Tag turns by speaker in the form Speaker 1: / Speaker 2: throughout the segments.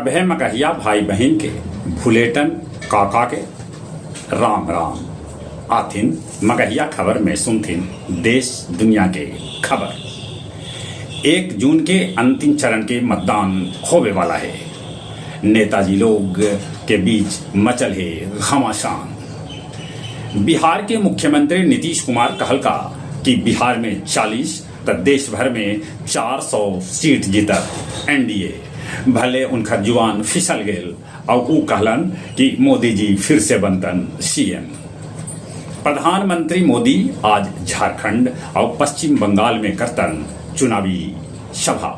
Speaker 1: सभे मगहिया भाई बहिन के भुलेटन काका के राम राम। आथिन मगहिया खबर में सुनथिन देश दुनिया के खबर। 1 जून के अंतिम चरण के मतदान होवे वाला हे। नेताजी लोग के बीच मचल हे घमासान। बिहार के मुख्यमंत्री नीतीश कुमार कहलका कि बिहार में 40 त देश भर में 400 सीट जीतत एनडीए। भले उनखर जुबान फिसल गेल आउ ऊ कहलन कि मोदी जी फिर से बनतन सीएम। प्रधानमंत्री मोदी आज झारखंड आउ पश्चिम बंगाल में करतन चुनावी सभा।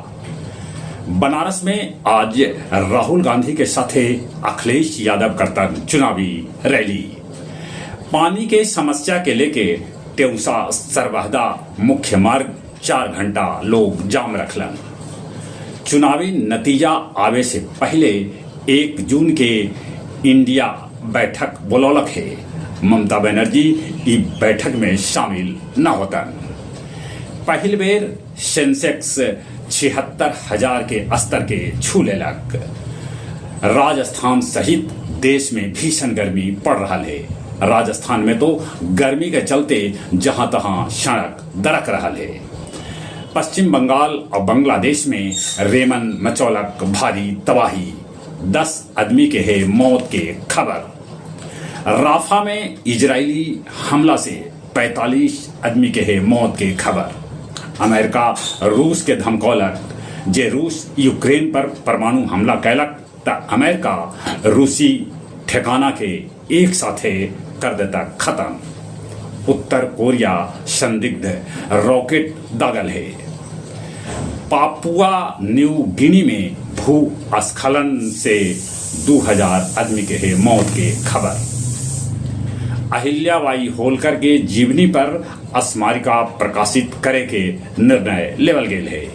Speaker 1: बनारस में आज राहुल गांधी के साथे अखिलेश यादव करतन चुनावी रैली। पानी के समस्या के लेके टेउसा सरबहदा मुख्य मार्ग 4 घंटा लोग जाम रखलन। चुनावी नतीजा आवे से पहले 1 जून के इंडिया बैठक बुलौलक हे। ममता बनर्जी ई बैठक में शामिल न होतन। पहिल बेर सेंसेक्स 76,000 के स्तर के छू लेलक। राजस्थान सहित देश में भीषण गर्मी पड़ रहा है। राजस्थान में तो गर्मी के चलते जहां तहां सड़क दरक रहा है। पश्चिम बंगाल और बांग्लादेश में रेमन मचौलक भारी तबाही, 10 आदमी के है मौत के खबर। राफा में इजरायली हमला से 45 आदमी के है मौत के खबर। अमेरिका रूस के धमकौलक जे रूस यूक्रेन पर परमाणु हमला कैलक त अमेरिका रूसी ठिकाना के एक साथे कर देता खत्म। उत्तर कोरिया संदिग्ध रॉकेट दागल है। पापुआ न्यू गिनी में भूस्खलन से 2000 आदमी के है मौत के खबर। अहिल्याबाई होलकर के जीवनी पर स्मारिका प्रकाशित करे के निर्णय लेवल गेल है।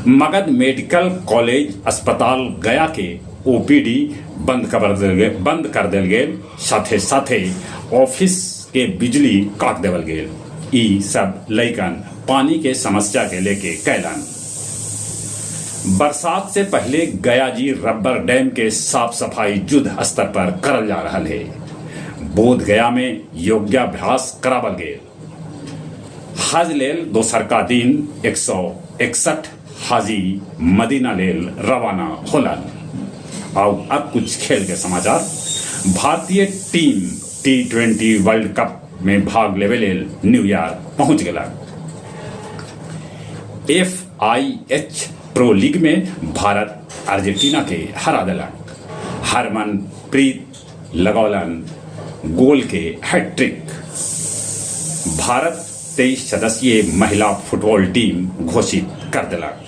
Speaker 1: मगध मेडिकल कॉलेज अस्पताल गया के ओपीडी बंद कर देल गेल, साथे साथे ऑफिस के बिजली काट देवल गेल। ई सब लइकन पानी के समस्या के लेके कैलन। बरसात से पहले गया जी रबर डैम के साफ सफाई युद्ध स्तर पर करल जा रहा है। बोध गया में योगाभ्यास करावल गेल। हज लेल दोसर का दिन 161 हाजी मदीना लेल रवाना होलन। और अब कुछ खेल के समाचार। भारतीय टीम T20 world cup में भाग लेवे लेल न्यूयॉर्क पहुंच गया। FIH pro league में भारत अर्जेंटीना के हरा दिलक। हरमनप्रीत लगौलन गोल के हैट्रिक। भारत 23 सदस्यीय महिला फुटबॉल टीम घोषित कर दिलक।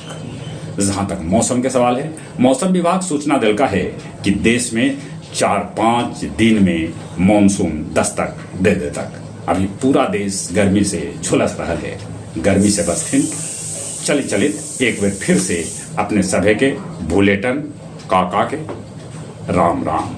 Speaker 1: जहां तक मौसम के सवाल है, मौसम विभाग सूचना दिलका है कि देश में 4-5 दिन में मानसून दस्तक दे दे तक। अभी पूरा देश गर्मी से झुलस रहा है। गर्मी से बचथिन। चलित चलित एक बार फिर से अपने सभे के भूलेटन काका के राम राम।